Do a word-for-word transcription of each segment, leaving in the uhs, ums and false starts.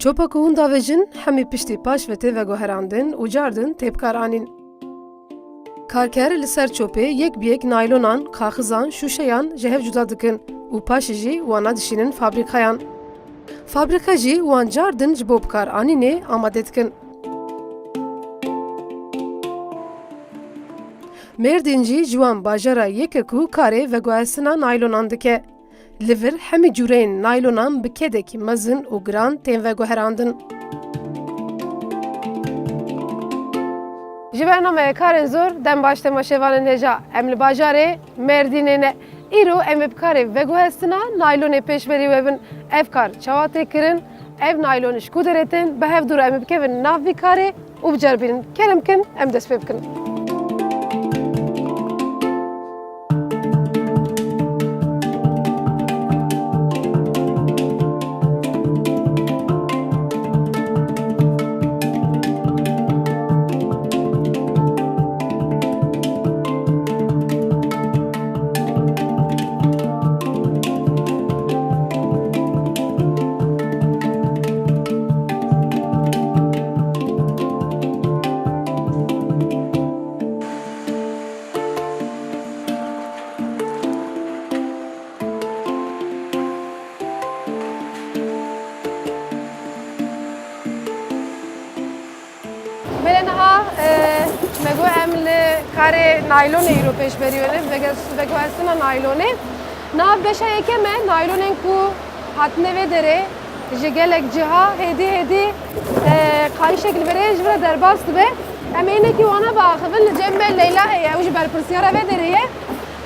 Çopa ku hûn davêjin, hemî piştî paş ve tê veguherandin û cardin tê bikaranîn. Karker li ser çopê yek bi yek naylonan, kaxizan, şûşeyan ji hev cuda dikin û paşê jî wana dişînin fabrîkayan. Fabrîka jî wan cardin ji bo bikaranînê amade dikin. Mêrdîn jî ji wan bajara yek e ku karê veguhestina naylonan dike. Li vir hemî cûreyên naylonan bi kedekî mezin û giran tên veguherandin. Ji bernameyê Karên Zor dem baş temaşevanên hêja. Em li bajarê Mêrdînê ne. Îro em ê bi karê veguhestina naylonê pêşberî we bin. Ev kar çawa tê kirin? Ev naylon ji ku derê tên? Bi hevdû re em ê bikevin nav vî karê û biceribînin. Kerem kin, em dest pê bikin. Belê niha, e, me got em li karê naylonê îro pêşberî wene, vege-, veguhestina naylonê. Niha beşa yekem e, naylonên ku hatine vê derê ji gelek ciha hêdî hêdî, e, qayîşek li vê derê ji vir re derbas dibe. Em ê hinekî wana biaxivin, li cem me Leyla heye, ew jî berpirsyara vê derê ye.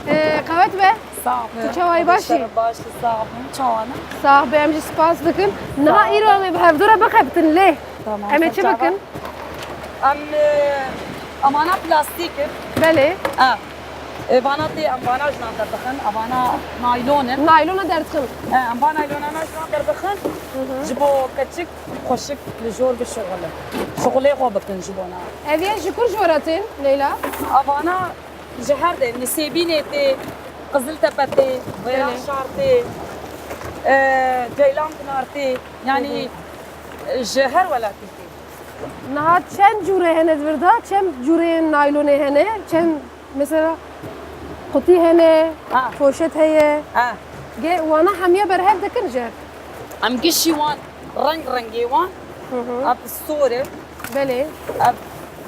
E, qewet be. Sax be. Tu çawa yî, baş î? Baş, sax bim. Çawa ne? Sax be, em jî spas dikin. Niha îro em ê bi hevdû re bixebitin lê. Tamam. Em ê çi bikin? Em, e, amana plastîk in. Belê. Ha. E, vana tê, em vana ji nav derdixin. Avana naylon in. Naylona derdixin. Ha, em va naylonana ji nav derdixin. Hı hı. Ji bo keçik xweşik li jor bişuxulin. Şuxulê xwe bikin ji bona. Ev yê ji kur jor e tên, Leyla? Avana Ji her de Nisêbînê tê, Qiziltepe tê, Belê. Vêranşar tê, e, Ceylan Pinar tê. Yanî, hı hı, ji her welatê tê. Niha çend cûre hene di vir de? Çend cûreyên naylonê hene? Çend, mesela, qutî hene, ha, poşet heye? Ha. Ge-, wana hemiye berhev dikin ji hev? Em gişî wan, reng rengê wan, hı hı, ev sor e. Belê. Ev,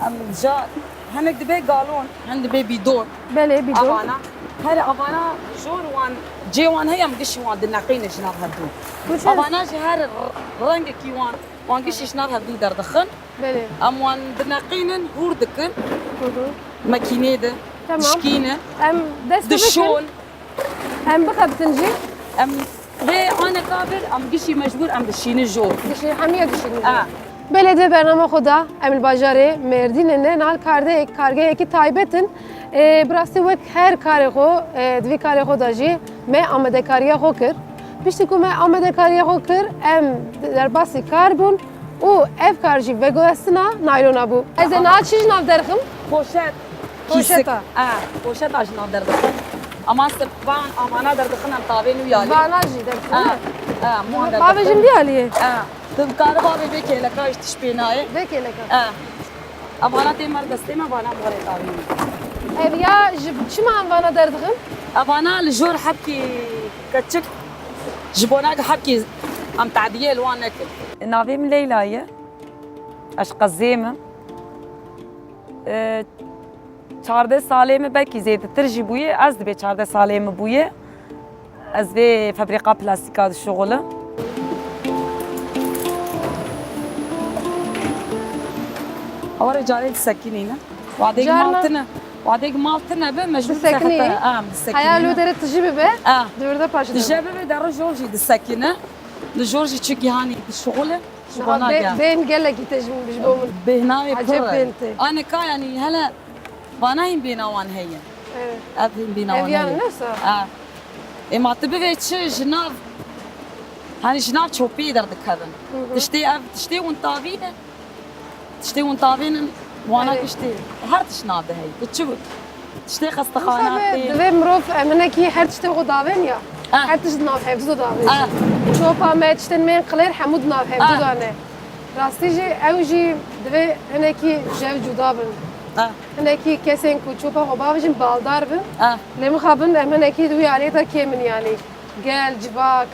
em ja hinek dibe galon, hin dibe bîdon. Belê, bîdon. Avana, her avana jor wan, cê wan heye, em gişî wan dineqîne ji nav hevdû. Avana ji her r-, rengekî wan, wan gişî ji nav hevdû derdixin. Belê. Em wan dineqînin, hûr dikin. Hı hı. Makînê de. Tamam. Dişkînin. Em dest bikin. Dişon. Em bixebitin jî. Em vê aneka vir, em gişî mecbûr, em dişînin jor. Dişî, hemiye dişînin jor. Ha. Belê di bernama xwe de, em li bajarê Mêrdînê ne, niha li kardeyek, kargehekî taybet in. Ê, bi rastî wek her karê xwe, ê, di vî karê xwe de jî me amadekariya xwe kir. Piştî ku me amadekariya xwe kir, em derbasî kar bûn. Û ev kar jî veguhestina naylona bû. Ez ê niha çi ji nav derxim? Poşet. Poşeta. Kîsik. E, poşeta ji nav derdixin. Ama sip van amana derdixin em tavên wî alî. Vana jî derdixin. E, e, muan derdixin. Bavê jin vî alî. E, tu dikare bavê vê kêleka ji tişt pê nayê. Vê kêleka. E. Em vana tê mer destê me, vana em warê tavên. Ev ya ji çima em vana derdixin? E, vana li jor hebkî keçik ji bona hebkî em tediyê li wan nekin. Navê min Leyla ye. Ez qezê me. E, çardeh salê me belkî zêdetir jî bûye. Ez dibê çardeh salê me bûye. Ez vê febrîqa plastîka dişuxulim. Eware carê disekinîne. Wadêk mal tine. Wadêk mal tine be, mecbur disekinî. Em disekinîne. Heya lû dere tijî bibe. Ah. Dûr de paşê. Tije bibe, dere jor jî disekine. Li jor jî çi gihanî dişuxule. Ji bona gel. Bê-, bên gelekî te ji min, ji bo min. Bêhnavê pir e. Acayip bên tê. Aneka, yanî hele vana hîn bêhna wan heye. Evet. Ev hîn bêhna wan heye. Ev yani nasıl? Ha. Ê ma tu bivê çi ji nav, hani ji nav çopiyê derdikevin. Hı hı. Tiştê ev, tiştê hûn tavî ne. Tiştê hûn tavînin, wana, evet, tiştê, her tişt nav de heye. Tu çi, tiştê xestexana tê. Divê mirov, em hinekî her tiştê xwe davên ya. Ah. Her tişt di nav hevdû de davêjin. Ah. Çopa me, tiştên me yên qilêr hemû di nav hevdû Ah. de ne. Rastî jî ew jî divê hinekî ji hev cuda bin. Ah. Hinekî kesên ku çopa xwe bavêjin baldar bin. Ah. Lê mixabin em hinekî di wî aliyê de kêm in yanî. Gel, civak.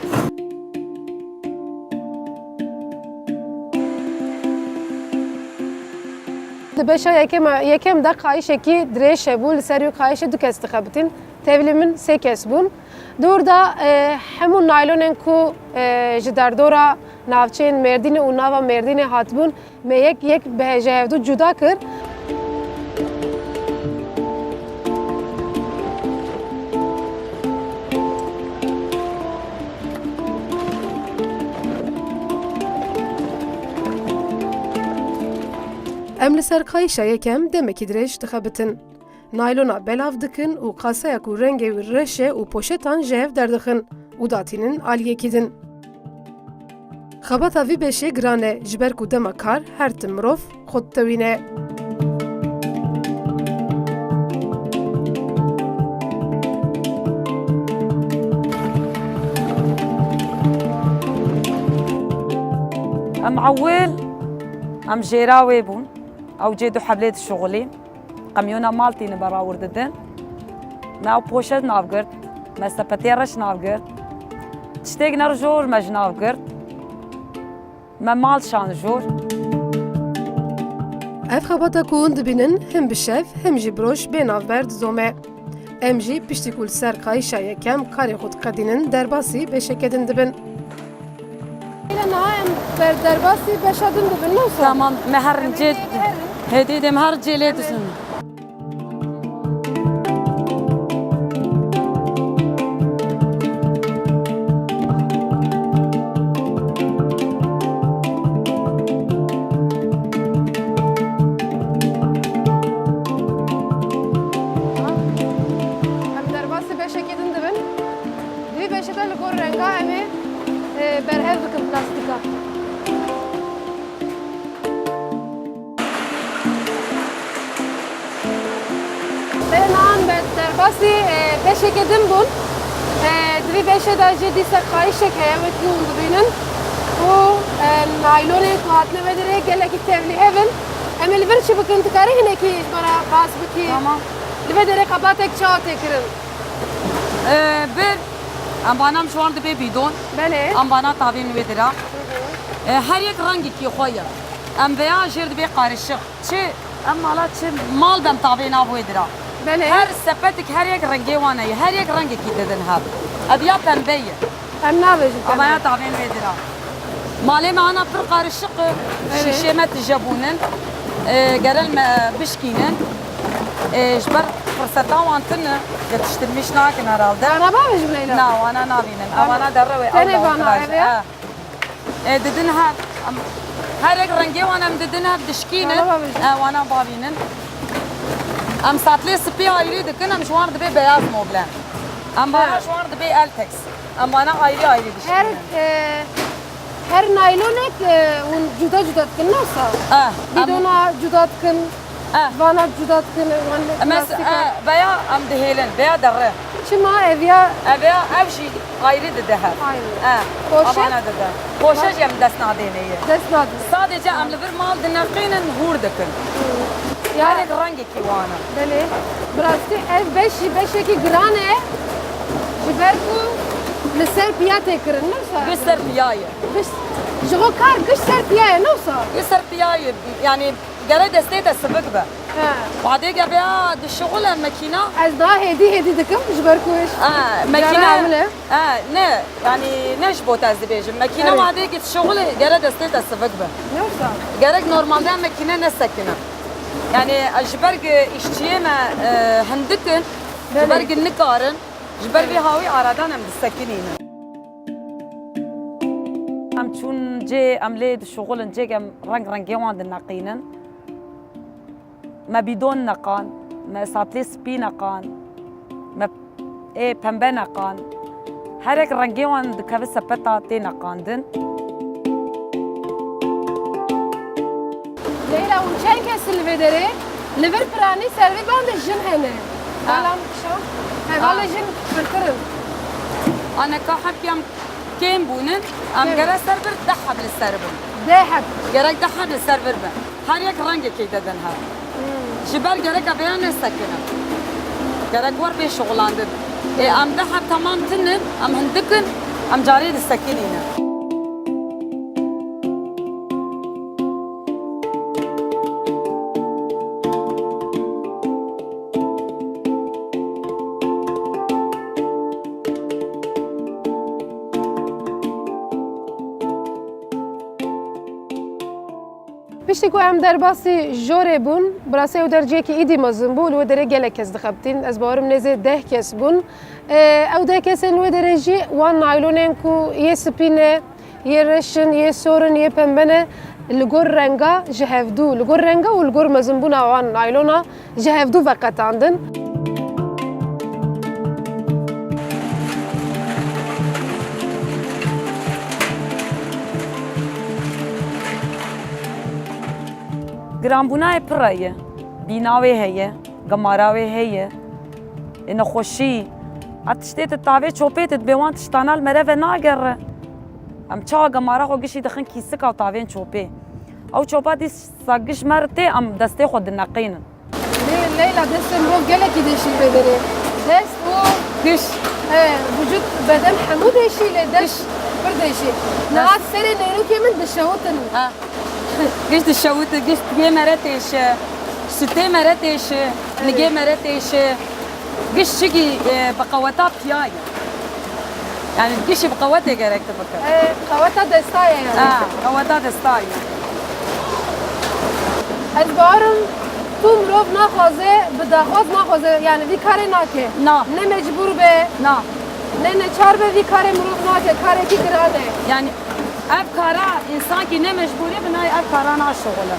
Di beşa yekem, yekem de qayîşekî dirêj hebû, li ser wî qayîşê du kes dixebitin. Tevlî min sê kes bûn. Di wir de, e, hemû naylonên ku, e, ji derdora navçeyên Mêrdînê û nava Mêrdînê hatibûn, me yek yek bi he-, ji hevdû cuda kir. Em li ser qayîşa yekem demekî dirêj dixebitin. Naylona belav dikin û qaseya ku rengê wî reş e û poşetan ji hev derdixin û datînin aliyekî din. Xebata vî beşê giran e, ji ber ku dema kar her tim mirov xwe ditewîne. Em ewil, em jêra wê bûn. Ew cê du heblê dişuxulîn. Qemyona mal tînin berawir didin. Me ew poşet nav girt, me sepetê reş nav girt. Tiştêk ne jor me ji nav girt. Me mal şand jor. Ev xebata ku hûn dibînin, him bi şev, him jî bi roj bê navber dizome. Em jî piştî ku li ser qayîşa yekem karê xwe diqedînin, derbasî beşeke din dibin. Lê niha em ber-, derbasî beşa din dibin, ne wisa? Tamam, me her Em cê, hêdî herin. Hêdî dem her cê lê Em ê disin. Em derbasî beşekê din dibin. Di vê beşê de li gor renga em ê, e, berhev bikin plastîka. Belê niha em ber-, derbasî, e, beşekê din bûn. E, di vê beşê de jî dîsa qayîşek heye, wekî hûn dibînin. Û, e, naylonên ku hatine vê derê gelekî tevlîhev in. Em ê li vir çi bikin? Tu karî hinekî ji me re bas bikî? Tamam. Li vê derê xebatek çawa tê kirin? Ee, bir, em vana em ji wan dibê bîdon. Belê. Em vana tavên wê dira. Hı hı. Ee, her yek rengekî xwe ye. Em veya jêr dibê qarişik. Çi? Em mala çi? Mal dem tavê nav wê dira. Belê. Her sepetik her yek rengê wan heye. Her yek rengekî didin hev. Ev ya pembe ye. Em nabêjin Ama pembe. Ya tavên wê dira. Malê me ana pir qarişik e. Evet. Şîşê me tije bûnin. E, gerel me bişkînin. E, ji ber firseta wan tune, yetiştirmiş nakin herhalde. Wana bavêjin Leyla? Na, wana nabînin. Ama Evana derre wê tenê ew vana plaj. Ev ya? E, didin hev. Em, her yek rengê wan em didin hev dişkînin. Wana bavêjin. E, wana bavînin. Em satlê spî ayrî dikin, em ji wan dibê beyaz moblen. Em vana Ha. ji wan dibê eltex. Em vana ayrî ayrî Her, dişînin. E, her naylonek, e, hûn cuda cuda dikin, ne wisa? Eh, em Bidona cuda dikin, Eh. vana cuda dikin, wan Mes-, plastîka. Eh, veya em dihêlin, veya derre. Çima ev ya Ev ya, ev jî ayrî dide hev. Ayrî. Eh, Poşet? Amana dide. Poşet jî em dest nadêne ye. Dest nadin. Sadece em li vir mal dineqînin, hûr dikin. Hmm. Ya Her yek rengekî wan e. Belê. Bi rastî ev beş jî beşekî giran e. Ji ber ku li ser piya tê kirin, ne wisa? Giş ser piya ye. Giş, ji xwe kar giş ser piya ye, ne wisa? Giş ser piya ye. Yani gere destê te sivik be. He. Wadê gebe ya dişuxule mekîna. Ez daha hêdî hêdî dikim, ji ber ku Ha, mekîna. Gere amile. Ha, ne, yani ne ji bo te ez dibêjim. Mekîna Erê. Wadê git şuxule gere destê te sivik be. Ne wisa? Gerek normalde em mekîne nesekine. Yani, e, ji ber ku îşçiyê me, e, hindik in, ji Belê. Ber ku nikarin, ji ber vê hawî aradan em disekinînin. Em çûn cê, em lê dişuxulin cêk, em reng rengê wan dineqînin. Me bîdon neqand, me satlê spî neqand, me ê pembe neqand. Herek rengê wan dikeve sepeta tê neqandin. Leyla, hûn çend kes in li vê derê? Li vir piranî ser vê bandê jin hene. Ha. Bala kişan. Hevalê Ha. Jin pirtir in. Aneka hebkî em kêm bûnin, em Kêm. Gerek ser vir deh heb li ser bin. Deh heb. Gerek deh heb li ser vir bin. Her yek rengekê de din hev. Hmm. Ji ber gerek ev ê nesekinin. Gerek wer bê şixulandin. Ê, em deh heb temam tinin, em hindik in, em carê disekinînin. Piştî ku em derbasî jorê bûn, bi rastî ew der cihekî îdî mezin bû, li wê derê gelek kes dixebitîn. Ez bawerim nêzê deh kes bûn. Ew deh kesên li wê derê jî wan naylonên ku yê spî ne, yê reş in, yê sor in, yê pembe ne, li gor renga ji hevdû, li gor renga û li gor mezinbûna wan naylona ji hevdû veqetandin. Giranbûnayê pir e ye. Bîna wê heye, gemara wê heye. Ê nexweşî, her tiştê tu tavê çopê tu dibê wan tiştana li mere ve nagere. Em çawa gemara xwe gişî dixin kîsika û tavên çopê. Ew çopa dîsa giş me re tê, em destê xwe dineqînin. Lê Leyla, destê mirov gelekî deşî vê derê. Dest û giş. He, vücut, beden hemû deşî lê dest pir deşî. Niha serê nêrokê min dişewitin. Ha. Giş dişewite, giş yê mere têşe, sutê mere têşe, nigê mere têşe. Giş çikî, e, bi qeweta piya ye. Yani gişî bi qewetê gerek tu bikir. E, qeweta desta ye yani. Ha, qeweta desta ye. Ez bawerim tu mirov naxwaze, bi daxwaz naxwaze, yani vî karê nake. Na. Ne mecbur be. Na. Ne neçar be vî karê mirov nake, karekî giran e. Yani ev kara însankî ne mecbûrî bi nayê ev kara naşixule.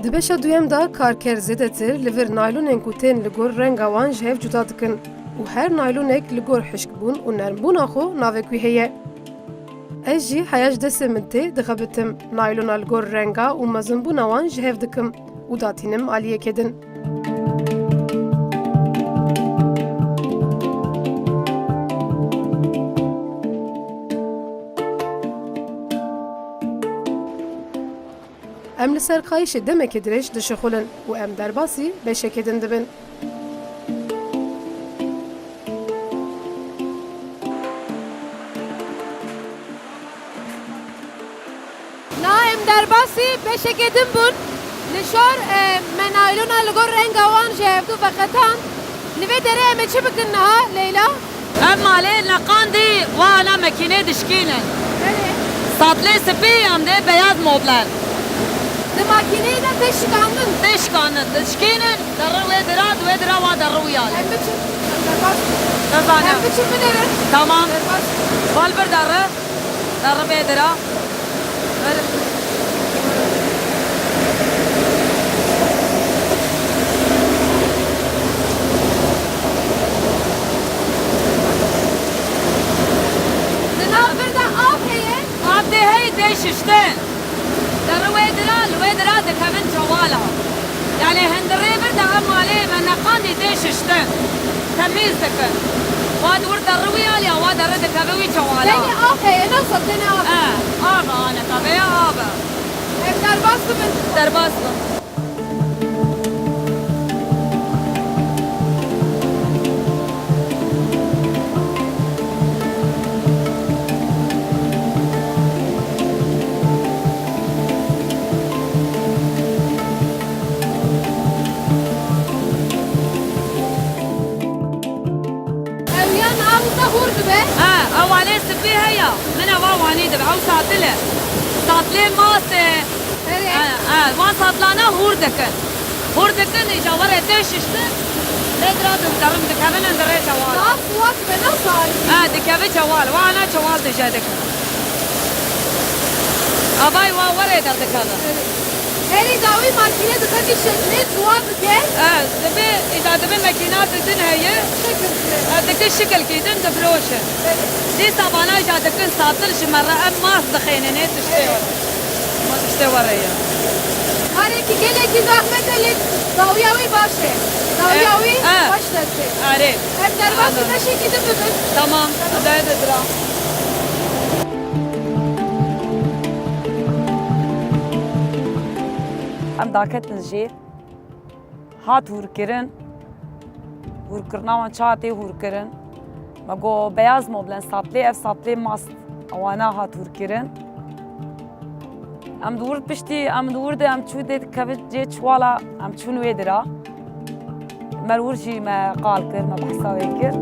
Di beşa duyem de karker zêdetir li vir naylonên ku tên li gor renga wan ji hev cuda dikin û her naylonek li gor hişkbûn û nermbûna xwe navek wî heye. Ez jî heya ji destê min tê dixebitim, naylona li gor renga û mezinbûna wan ji hev dikim û datînim aliyekê din. Em li ser qayîşê demekê dirêj dişixulin û em derbasî beşekê din dibin. Niha em derbasî beşekê din bûn. Li şor, e, me naylona li gor renga wan ji hevdû veqetan. Li vê derê em ê çi bikin niha, Leyla? Ev malê neqandî wana makînê dişkînin. Belê. Satlê spî em dê beyaz moblen. Di makîneyê de tê şikandin. Tê şikandin, dişkînin, derre wê dira, di wê dira wa derre wî alê. Em biçin, em derbas. Nizane. Em biçin binerin. Tamam. Derbas. Wal bir derre. Derre wê dira. Di nav vir de av heye? Av dê heye, tê şiştin. Derre wê dira, li wê dira dikevin çewala. Yani hundirê vir de ev malê me neqandî tê şiştin. Temîz dikin. Wa di wir derre wî alî ya, wa derre dikeve wî çewala. Tenê av heye, ne wisa tenê av. E, av e, aneka vêya av e. Em derbas bibin. Derbas bin. Ew yan av wisa hûr dibe? Ha, ew alê spî heye. Min ewa wanî dibe. Ew satil e. Satilê mast e. Erê. Ha, ha, wan satilana hûr dikin. Hûr dikin, îja were tê şiştin. Lê dira dikerin, dikevin in di rê çewal. Daha suwak be, nasıl? Ha, dikeve çewal. Wana çewal dije dikin. Avay wa were derdikeve. Herî dawî makîne dixebî şeklê, suwak dike. E, dibe, îca dibe makîna di din heye. Şekil dike. E, dike şekil kî din difiroşe. Evet. Dîsa vana îca dikin satil ji me re em mas dixênine tiştê. Evet. Ma tiştê were ye. Karekî gelekî zehmet e, lê dawiya wî baş e. Dawiya E, wî e. baş dest e. Arê. Em derbasî Anladım. beşekî din bibin. Tamam. Hadi haydi dira. Em daketin jê. Hat hûrkirin. Hûrkirina wan çawa tê hûrkirin? Me got beyaz moblen satlê, ev satlê mast, ewana hat hûrkirin. Em di wir piştî, em di wir de, em çû dê dikevin cê çiwala, em çûn wê dira. Me li wir jî me qal kir, me behsa wê kir.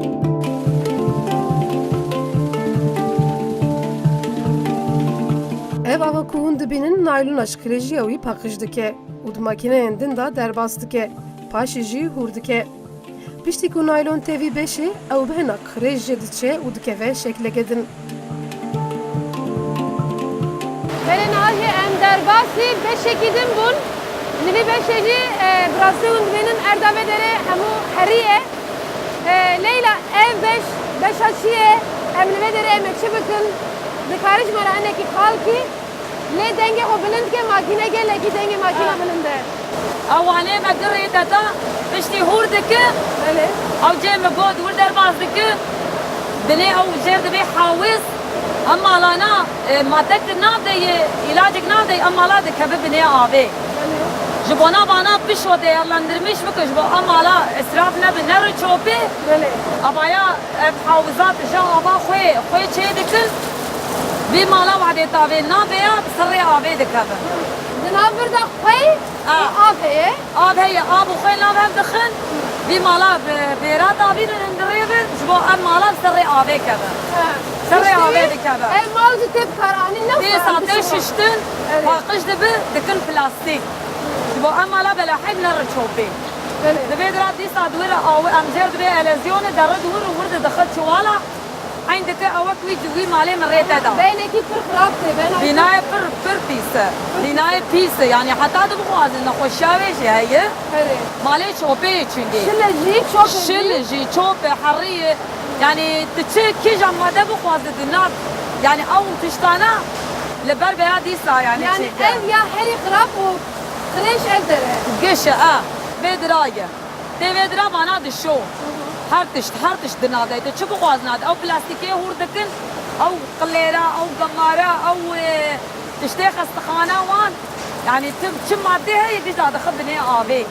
Ev ava ku hûn dibînin, naylona ji qirêjiya wî paqij dike û di makîneyên din de derbas dike, paşê jî hûr dike. Piştî ku naylon tevî beşê, ew bihna qirêj jê diçe û dikeve şekleke din. Belê niha jî em derbasî beşekî din bûn. Li vî beşê jî, e, bi rastî hûn dibînin erda vê derê hemû herî ye. E, Leyla, ev beş, beşa çi ye? Em li vê derê em ê çi bikin? Dikarî ji me re hinekî qal kî? Lê dengê xwe bilind ke, makîne gelekî dengê makîna Ha. bilind e. Ew wanê me girê te da, piştî hûr dike. Belê. Ew cê min got, wir derbas dike. Binê ew jêr dibê hawiz. Em malana, e, madek nade ye, îlacek nade ye, em mala dikeve binê avê. Belê. Ji bona vana pişo değerlendirmiş bike, ji bo em mala israf nebe, nere çopê. Belê. Avaya Ev hawizat ji ava xwe, xwe çê dikin. Vî mala wadê tavê navê ya bi serrê avê dikevin. Di nav vir de xwey A. û av heye. Av heye, av û xwe nav hev dixin. Vî mala bi bêra davînin, hindirêvin, ji bo ev mala bi serrê avê kevin. Ha. Serrê Piştî avê dikevin. Ev mal jî tê bikaranîn, ne Dê wisa sate dişima. şiştin, Evet. paqij dibi, dikin plastîk. Ji bo ev mala belahî nere çopê. Belê. Divê dira dîsa di wir aw em jêr dibê elezyonê, derri di wir û wir didixe çiwala. Eyn dike ewek wî, wî malê min rê te da. Beynekî pir xirab tê, bena Bînayê pir, pir pîs e. Bînayê pîs e. Yanî heta tu bixwazî nexweşiya wê jî heye. Herê. Malê çopê ye çingê. Şil e jî, çop e jî. Şil jî, çop e, herî ye. Yanî tu çi kîja made bixwazî di nav, yanî ew tiştana li ber veya dîsa yanî Yanî çêke. ev ya herî xirab û qirêj ev der e. Giş e, a. Vê dira ye. Tê vê dira vana dişo. Her tişt, her tişt di nav de. Tu çi bixwazî nav de. Ew plastîkê hûr dikin, ew qilêra, ew gemara, ew, e, tiştê xestexana wan. Yanî tu çi madde heye, giş dadixe binê avê.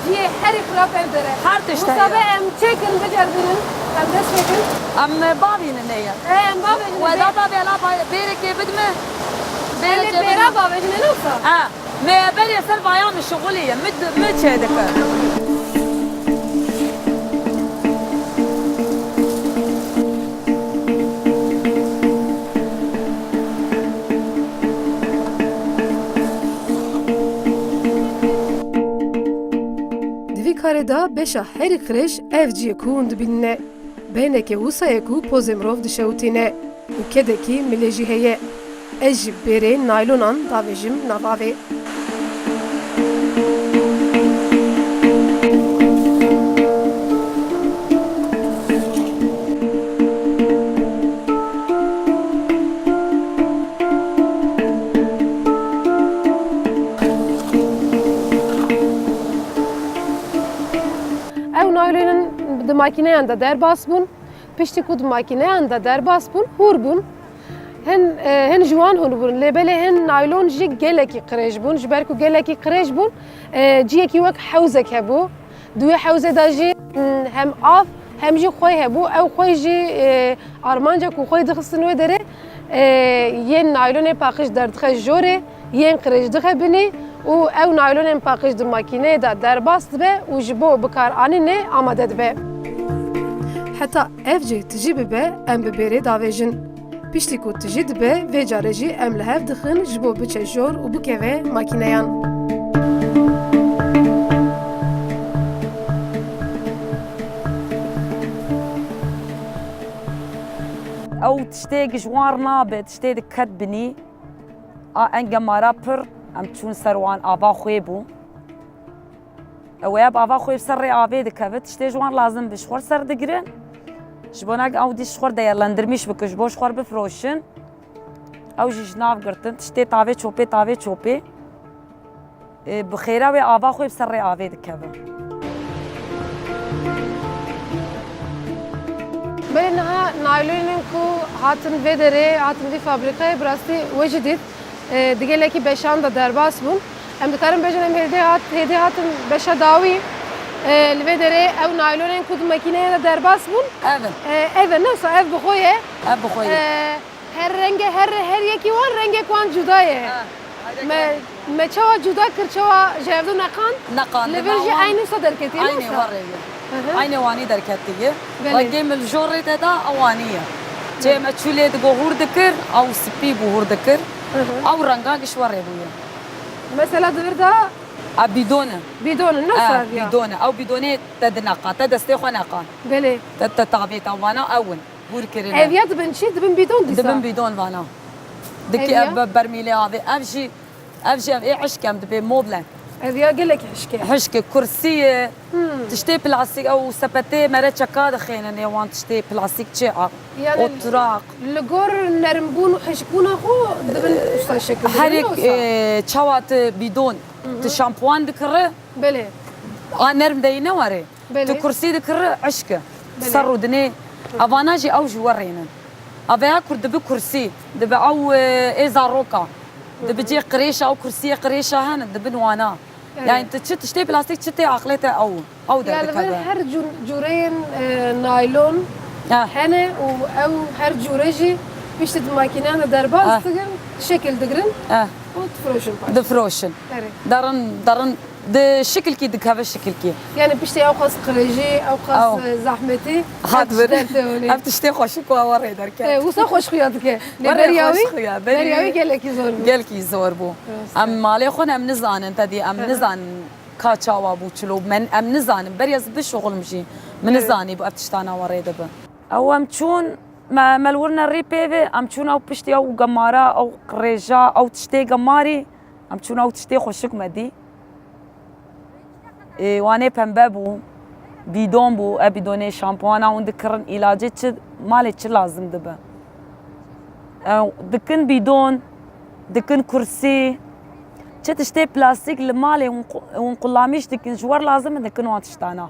Cihê herî xirab ev der e. Her tişt Wisa heye. be em çêkin, biceribînin, em dest pê kin. Em, e, bavînin heye. E, em bavêjin. Weda bavê la ba-, bêrekê bidme. Em ê Bêrekê bêra bidme. bavêjin, ne wisa? Ha. Me berê ser vaya min şixulî ye, min, min çêdike. Di vî karê de beşa herî qirêj ev cî ye ku hûn dibînine. Beyneke wisa ye ku pozê mirov dişewitîne û kedekî milê jî heye. Ez jî bêrê naylonan davêjim nav avê. Ew naylonan di makîneyan de derbas bûn. Piştî ku di makîneyan de derbas bûn, hûr bûn. Hin, e, hin ji wan hûn bûn, lê belê hin naylon jî gelekî qirêj bûn. Ji ber ku gelekî qirêj bûn, e, ciyekî wek hewzek hebû. Di wê hewzê de jî, m, hem av, hem jî xwey hebû. Ew xwey jî, e, armanca ku xwey dixistin wê derê, e, yên naylonê paqij derdixe jorê. Yên qirêj dixe binî û ew naylonên paqij di makîneyê de derbas dibe û ji bo bikaranînê amade dibe. Heta ev cih tijî bibe, em bi bêrê davêjin. Piştî ku tijî dibe, vê carê jî em li hev dixin ji bo biçe jor û bikeve makîneyan. Ew tiştê ji wan re nabe, tiştê diket binî. A enge mara pir, em çûn ser wan, ava xwê bû. Ew ê bi ava xwê bi ser rê avê dikeve, tiştê ji wan lazim bi ji xwe ser digirin. Ji bo nag ew dî ji xwe değerlendirmiş bikin, ji bo ji xwe bifroşin. Ew jî ji nav girtin, tiştê tavê çopê, tavê çopê. E, bi xêra wê ava xwe bi ser rê avê dikeve. Belê niha naylonên ku hatin vê derê, hatin vî fabrîkayê, bi rastî we jî dît, e, di gelekî beşan de derbas bûn. Em dikarin bêjin em hêdî hat-, hêdî hatin beşa dawî, e, li vê derê ew naylonên ku di makîneyê de derbas bûn. Ev in. E, ev in, ne wisa ev bi xwe ye. Ev bi xwe ye. E, Her renge, her, her yekî wan rengek wan cuda ye. Ha, Me, me çawa cuda kir, çawa ji hevdu neqand? Neqand, Li vir jî newan. Eynî wisa derketiye, ne Eynî wisa? Warê ye. Hı hı. Eynî wanî derketiye. Belê. Rengê min li jor rê te da, ew wanî ye. Çê me çûlê digo hûr dikir, ew spî bû hûr dikir. Hı hı. Ew renga giş warê bûye. Mesela di vir de A bîdon e. Bîdon e, ne Ha, saviya? Bîdon e. Ew bîdonê te di neqa, te destê xwe neqan. Belê. Te, te tavê te vana ew in. Hûr kirine. Ev ya dibin çi? Dibin bîdon dîsa? Dibin bîdon vana. Dikî Ev ya? ev be-, bermîlê avê. Ev jî, ev jî ev ê eşk em dibê moble. Ev ya gelek hişk e. Hişk e, kursî ye. Hmm. Tiştê plastîk, ew sepetê mere çeka dixênin ê wan tiştê plastîk çi a? Yani Oturak. Li gor nermbûn û hişkbûna xwe dibin usta şekil dibin, Herî, ne wisa? e, çawa tu bîdon, Hı hı. tu şampuan dikiri, Belê. a nerm deyî ne warê. Belê. Tu kursî dikiri eşk e. Belê. Ser û dinê. Evana jî ew ji we rênin. Aveya kur dibi kursî, dibi ew, e, ê zaroka. Dibi cê qirêşa, ew kursiyê qirêşa hene, dibin wana. Evet. Yani tu çi tiştê plastîk çi tê aqlê te ew, ew Ya li vir derdikeve. her cûr-, cûreyên, e, naylon Ha. hene û ew her cûre jî piştî di makîneyan de derbas Ha. dikin, şekil digirin Ha. û difiroşin paş. Difiroşin. Erê. Derin, derin Di şikilkî dikeve şikilkî. Yani piştî ew qas qirêjî, ew qas, Ew. e, zehmetî, Hat ev vir. tiştê tevlî. Ev tiştê xweşik ku ewa rê derket. E, wisa xweş xuya dike. Lê Werê beriya xweş wî, xuya, beriya beriya wî wî gelekî zor bû. Gelkî zor bû. Rast e. Em malê xwe ne em nizanin, te dî em Hı hı. nizanin ka çawa bû çilo. Men, em nizanin. Beriya ez bişuxulim jî. Min Evet. nizanî bû ev tiştana we rê dibi. Ew em çûn, me, me li wir ne rî pê ve, em çûn ew piştî ew gemara, ew qirêja, ew tiştê gemarî. Em çûn ew tiştê xweşik me dî. Ê, wanê pembe bû, bîdon bû, ev bîdonê şampuana hûn dikirin, îlacê çi, malê çi lazim dibe. Ew dikin bîdon, dikin kursî, çi tiştê plastîk li malê hûn qu-, hûn qulamîş dikin, ji wer lazim in dikin wan tiştana.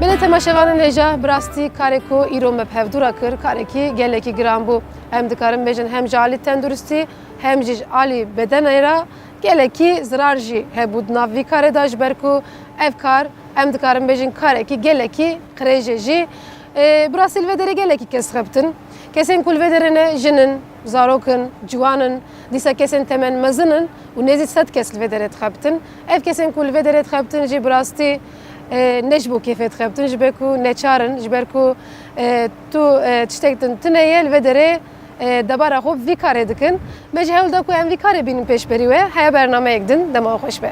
Belê temaşevanên hêja, bi rastî karê ku îro me bi hevdû re kir, karekî gelekî giran bû. Em dikarin bêjin hem ji alî tenduristî hem jî ji alî bedenê re gelekî zirar jî hebû di nav vî karê de, ji ber ku ev kar, em dikarin bêjin, karekî gelekî qirêj e jî. E, bi rastî li vê derê gelekî kes dixebitin. Kesên ku li vê derê ne jin in, zarok in, ciwan in, dîsa kesên temen mezin in û nêzî sed kes li vê derê dixebitin. Ev kesên ku li vê derê dixebitin jî bi rastî, e, ne ji bo kêfê dixebitin, ji ber ku neçar in, ji ber ku, e, tu, e, tiştek din tune ye, li vê derê e, debara xwe bi vî karê dikin. Me jî hewl da ku em vî karê bînin pêşberî we. Heye bernameyek din, dema we xweş be.